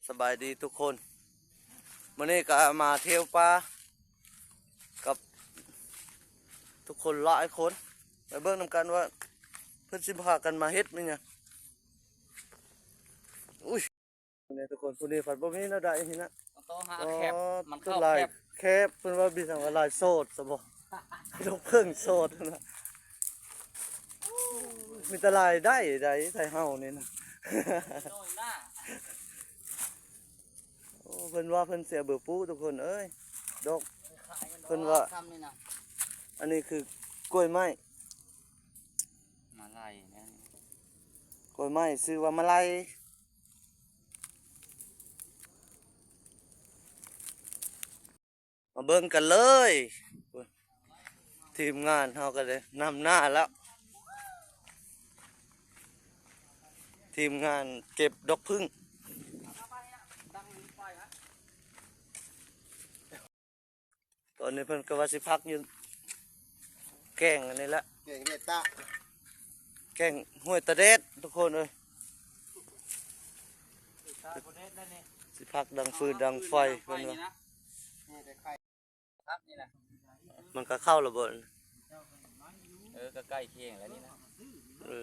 ສະບາຍດີທຸກຄົນ ມື້ນີ້ກະມາທ່ຽວປ່າກັບທຸກຄົນຫຼາຍຄົນ ໄປເບິ່ງນຳກັນວ່າເພິ່ນຊິພາກັນມາເຮັດແມ່ນຫຍັງ. ອຸ້ຍ ນີ້ທຸກຄົນ ຜູ້ນີ້ພັດບໍ່ມີແນວໃດນີ້ນະ ມັນຕ້ອງຫາແຄບ ມັນເຂົ້າແຄບ ແຄບ ເພິ່ນວ່າມີຫຍັງວ່າລາຍສອດຊະບໍ່ ດອກເຜິ້ງສອດນະ ມີແຕ່ລາຍໄດ້ໄດ໋ ໄທເຮົານີ້ນະ ໂອ້ ເພິ່ນວ່າເພິ່ນເສຍເບີປຸທຸກຄົນເອີຍ ດອກ ເພິ່ນວ່າ ອັນນີ້ຄືກ້ວຍໄມ້ ມາໄລນະ ກ້ວຍໄມ້ຊື່ວ່າມາໄລ. ມາເບິ່ງກັນເລີຍ ທີມງານເຮົາກະໄດ້ນຳໜ້າແລ້ວ ທີມງານເກັບດອກເຜິ້ງ ຕອນນີ້ເພິ່ນກະວ່າຊິພັກຢູ່ແກ້ງອັນນີ້ແຫຼະ ແກ້ງເດດຕະ ແກ້ງຫ້ວຍຕາແດດທຸກຄົນເອີຍ ຊິພັກດັງຟືນດັງໄຟເພິ່ນວ່າ ມັນກະເຂົ້າລະບໍ່ ເອີ ກະໃກ້ຄຽງແລ້ວນີ້ນະ ເອີ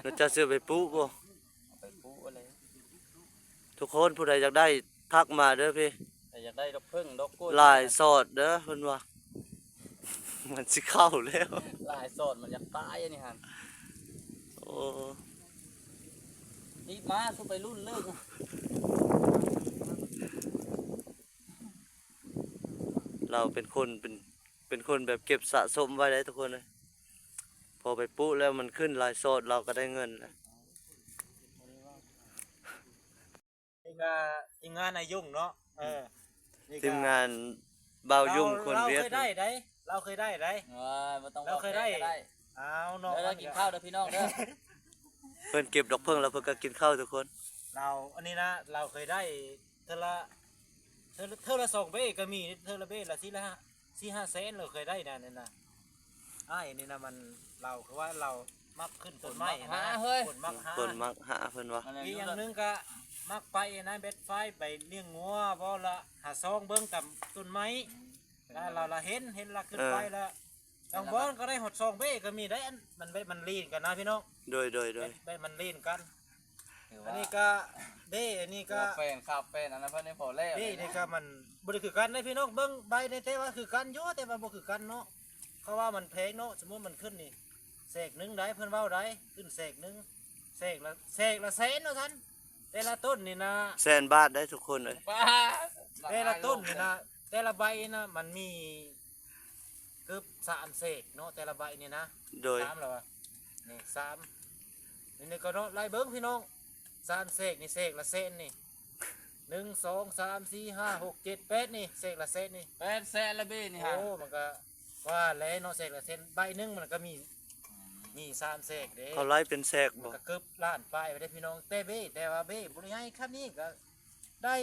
ແລ້ວເຈົ້າຊິເອົາໄປປຸບໍ່ ເອົາໄປປຸເລີຍ ທຸກຄົນຜູ້ໃດຢາກໄດ້ທັກມາເດີພີ່ ໃຜຢາກໄດ້ດອກເຜິ້ງດອກກ້ວຍ ລາຍສອດເດີເພິ່ນວ່າ ມັນຊິເຂົ້າແລ້ວ ລາຍສອດມັນຢາກຕາຍອັນນີ້ຫັ້ນ ໂອ້ ອີບມາສູ່ໄປລຸ້ນເລີກ ລາວເປັນຄົນ ເປັນ ເປັນຄົນແບບເກັບສະສົມໄວ້ໄດ໋ທຸກຄົນເອີຍ ພໍໄປປຸແລ້ວມັນຂຶ້ນລາຍສອດລາວກະໄດ້ເງິນແລ້ວ. ນີ້ກະທີມງານອ້າຍຍົງເນາະ ເອີ ນີ້ກະທີມງານບ່າວຍົງຄົນຫວຽດ ລາວເຄີຍໄດ້ໄດ໋ ລາວເຄີຍໄດ້ໄດ໋ ເອີ ບໍ່ຕ້ອງ ລາວເຄີຍໄດ້ ເວົ້າແພງກະໄດ້ ອ້າວເນາະ ເດີ ກິນເຂົ້າເດີພີ່ນ້ອງເດີ ເພິ່ນເກັບດອກເຜິ້ງແລ້ວເພິ່ນກະກິນເຂົ້າທຸກຄົນ ລາວ ອັນນີ້ນະ ລາວເຄີຍໄດ້ ເທື່ອລະ ເທື່ອລະ ເທື່ອລະສອງເບ້ກະມີ ເທື່ອລະເບ້ລະສີ່ລະຫ້າ ສີ່ຫ້າແສນ ລາວເຄີຍໄດ້ນະ ນີ້ນະ ອ້າຍນີ້ນະ ມັນ ລາວຄືວ່າລາວມັກຂຶ້ນຕົ້ນໄມ້ນະ ຄົນມັກຫາ ເຮີ້ຍ ຄົນມັກຫາ ຄົນມັກຫາເພິ່ນວ່າ ອີກຢ່າງໜຶ່ງກະມັກໄປນະ ແບັດໄຟໄປລ້ຽງງົວບໍ່ ລະຫາສ່ອງເບິ່ງຕາມຕົ້ນໄມ້ ລະ ລະ ລະເຫັນ ເຫັນລະຂຶ້ນໄປ ເອີ ລະ ບາງບ່ອນກະໄດ້ຮອດສອງເບ້ກະມີໄດ໋ ອັນມັນແບບມັນລີນກັນນະພີ່ນ້ອງ ໂດຍ ໂດຍ ໂດຍ ແບບ ແບບມັນລີນກັນ ອັນນີ້ກະເບ້ ອັນນີ້ກະແປ້ນ ຄາບແປ້ນ ອັນນັ້ນເພິ່ນໄດ້ພໍແລ້ວ ເບ້ນີ້ກະມັນບໍ່ໄດ້ຄືກັນເດ້ພີ່ນ້ອງ ເບິ່ງໃບນີ້ແຕ່ວ່າຄືກັນຢູ່ ແຕ່ວ່າບໍ່ຄືກັນເນາະ ເພາະວ່າມັນແພງເນາະ ສົມມຸດມັນຂຶ້ນນີ້ແສກໜຶ່ງໄດ໋ ເພິ່ນເວົ້າໄດ໋ ຂຶ້ນແສກໜຶ່ງ ແສກລະ ແສກລະແສນວ່າຊັ້ນ ແຕ່ລະຕົ້ນນີ້ນະ ແສນບາດໄດ໋ທຸກຄົນເອີຍ ແຕ່ລະຕົ້ນນີ້ນະ ແຕ່ລະໃບນະ ມັນມີ ເກືອບສາມແສກເນາະ ແຕ່ລະໃບນີ້ນະ ໂດຍ ສາມລະວະ ນີ້ສາມ ນີ້ ນີ້ກະເນາະ ໄລ່ເບິ່ງພີ່ນ້ອງ ສາມແສກນີ້ ແສກລະແສນນີ້ ໜຶ່ງ ສອງ ສາມ ສີ່ ຫ້າ ຫົກ ເຈັດ ແປດ ນີ້ ແສກລະແສນນີ້ ແປດແສນລະເບ້ນີ້ຫັ້ນ ໂອ້ ມັນກະວ່າແຫຼະເນາະ ແສກລະແສນ ໃບໜຶ່ງມັນກະມີ ມີສາມແສກເດ້ ເຂົາໄລ່ເປັນແສກບໍ່ ມັນກະເກືອບລ້ານປາຍໄປເດ້ພີ່ນ້ອງ ແຕ່ເບ້ ແຕ່ວ່າເບ້ບໍ່ໄດ້ໃຫຍ່ ຄຳນີ້ກະ ໄດ້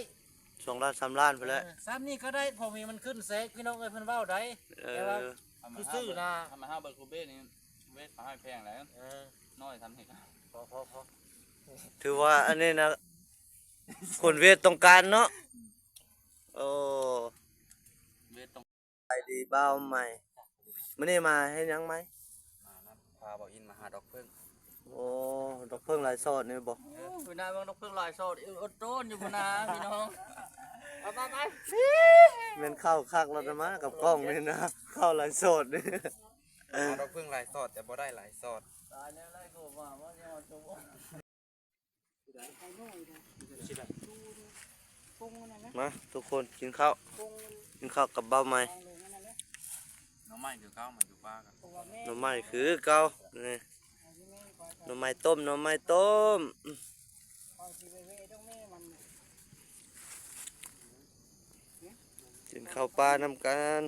ສອງລ້ານສາມລ້ານພຸ້ນແຫຼະ ເອີ ຊ້ຳນີ້ກະໄດ້ ເພາະມີມັນຂຶ້ນແສກພີ່ນ້ອງເອີຍ ເພິ່ນເວົ້າໄດ໋ ເອີ ແຕ່ວ່າຄືຊື້ນະ ທຳມະທາດເບີຄູເບ້ນີ້ເວດເຂົາໃຫ້ແພງແລ້ວ ເອີ ນ້ອຍຊ້ຳນີ້ ພໍ ພໍ ພໍ ຖືວ່າອັນນີ້ນະ ຄົນເວດຕ້ອງການເນາະ ໂອ້ ເວດຕ້ອງ ສະບາຍດີບ່າວໃໝ່ ມື້ນີ້ມາເຮັດຫຍັງໃໝ່ ມານຳພາບ່າວອິນມາຫາດອກເຜິ້ງ ໂອ້ ດອກເຜິ້ງຫຼາຍຊອດນີ້ບໍ່ ໂອ້ຍ ນາຍເບິ່ງດອກເຜິ້ງຫຼາຍຊອດ ອົດທົນຢູ່ພຸ້ນນາພີ່ນ້ອງ ໄປໆໆ ແມ່ນເຂົ້າຄັກແລ້ວນະ ມາກັບກ້ອງນີ້ນະ ເຂົ້າຫຼາຍຊອດນີ້ ຫາດອກເຜິ້ງຫຼາຍຊອດ ແຕ່ບໍ່ໄດ້ຫຼາຍຊອດ ຕາຍແລ້ວ ໄລ່ໂກວ່າ ມາທຸກຄົນກິນເຂົ້າ ກິນເຂົ້າກັບບ່າວໃໝ່ ໜໍ່ໄມ້ຄືເກົ່າ ມາຢູ່ປ່າກັນ ໜໍ່ໄມ້ຄືເກົ່າ ນີ້ ໜໍ່ໄມ້ຕົ້ມ ໜໍ່ໄມ້ຕົ້ມ ກິນເຂົ້າປ່ານຳກັນ.